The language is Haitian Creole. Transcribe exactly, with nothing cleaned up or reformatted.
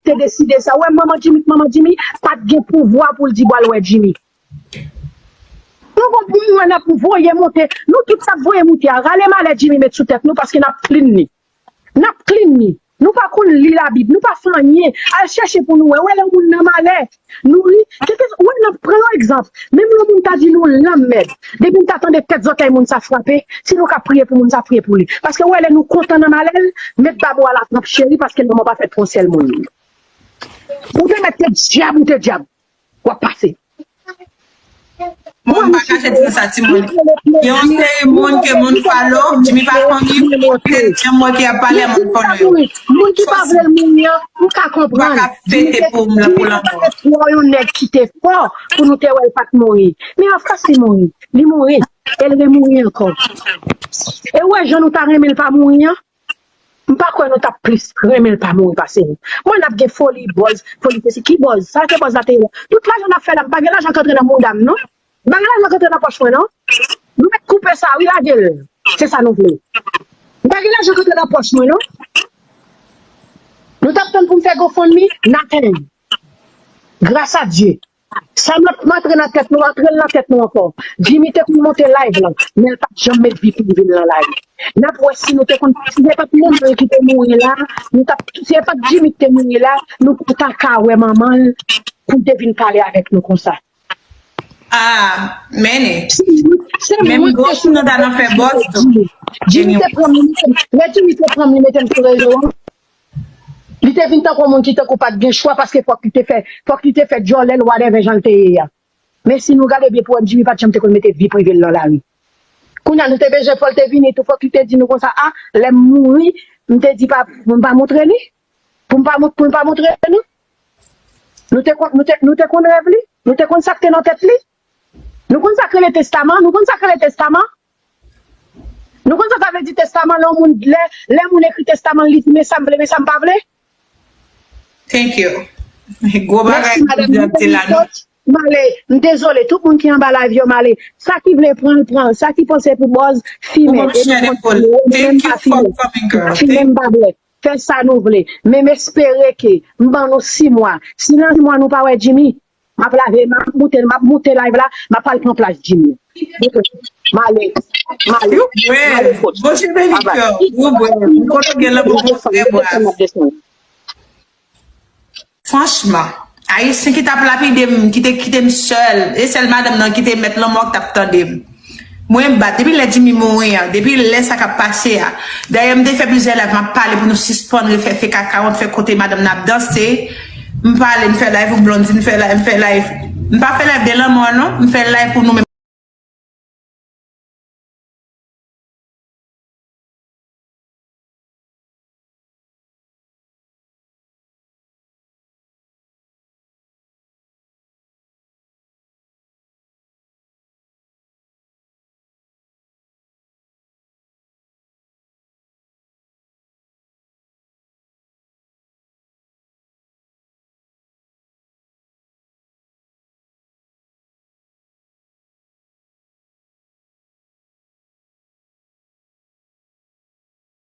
te deside sa. Ou wè manman Jimmy, manman Jimmy pa t gen pouvwa pou l di bwal wè Jimmy. Nou gon pou mwen n ap voye monte. Nou tout t ap voye monte a. Rale malè Jimmy met sou tèt nou paske n ap clean li. N ap clean li. Nou pa konn li Labib. Nou pa fè anyen. Al chèche pou nou wè. Wè lè yon moun nan malè. Nou ri. Kèlke, wè n ap pran yon egzanp. Menm lè yon moun ta di nou lanmèd. Depi n ta tande tèt zòtèy moun sa frape, si nou ka priye pou moun sa, priye pou li. Paske wè lè nou kontan nan malè l, met bab ou a la tranp cheri paske lanmò pa fèt pou yon sèl moun. Ou te mèt te dyab, ou te dyab. W ap pase. Mwen m pa kache di sa timoun. Gen yon seri moun ke moun follow, Jimmy pa fanmi, se jan mwen ki ap pale moun follow yo. Moun ki pa vle l mouri an, m ka konprann. Fete pou m pou lanmò. Tro yon nèg ki te fò pou nou te wè l pa t mouri. Men anfas li mouri. Li mouri. E l remouri ankò. E w wè jan nou ta renmen l pa mouri an? M pa kwè nou t ap plis renmen l pa mouri pase nou. Mwen n ap gen foli, bòz, foli pesi. Ki bòz? Sa ke bòz la te ye la? Tout lajan n ap fè la, m pa gen lajan k antre nan mouda m non. M pa gen lajan k antre nan pòch mwen non. Nou mèt koupe sa wi, lage l. Se sa nou vle. M pa gen lajan k antre nan pòch mwen non. Nou t ap tann pou m fè GoFundMe, n a tann. Gras a Dye. Sa m ap antre nan tèt nou, antre l nan tèt nou ankò. Jimmy te konn monte live lan, men l pa t janm met vi prive l nan lari. N ap wè si nou te konn, si se pa t moun mwen ki te mouri la, nou t ap, si se pa t Jimmy ki te mouri la, nou pa ta ka wè manman l pou l te vin pale avèk nou konsa. Ah, men Se mwen, se Men mwen ki gwo te moun nan ta nan fè bòz tou. Jimmy te pran m, li mete m, lè Jimmy te pran m, li mete m sou rezo an. Li te vin tankou moun ki tankou pa t gen chwa paske fòk li te fè, fòk li te fè djòlè l whatever jan l te ye a. Men si nou gade byen pou wè Jimmy pa t janm te konn mete vi prive l nan lari. Kounye a nou te bezwen fò l te vini tou fòk li te di nou konsa a lè m mouri m te di pa pou m pa montre li pou m pa pou m pa montre nou. Nou te konn nou te nou te konn rèv li, nou te konn sa k te nan tèt li. Nou konn sa k rele testaman, nou konn sa k rele testaman. Nou konn sa sa vle di testaman lè yon moun lè lè moun ekri testaman li di men sa m vle men sa m pa vle. Thank you. Gwo bagay Mèsi madanm. M ale, m dezole tout moun ki anba live yo m ale. Sa ki vle pran l pran l, sa ki panse pou bòz fimen. Thank you for coming girl. Fimen m pa vle. Fè sa nou vle. Men m espere ke m ban nou sis mwa. Si nan sis mwa nou pa wè Jimmy, m ap lave, m ap moute, m ap moute live la, m ap al pran plas Jimmy. M ale, m ale. M ale kot. Franchman, Ayisyen ki t ap lapide m, ki te kite m sèl, e sèl madanm nan ki te mèt lanmò ki t ap tande m. Mwen bat, depi lè Jimmy mouri an, depi lè sa k ap pase a. Dayè m te fè plizyè live, m ap pale pou nou sispann refè fè kaka, fè kote madanm nan ap danse. M pale, m fè live pou Blondie, m fè live, m fè live. M pa fè live de lanmò non, m fè live pou nou menm.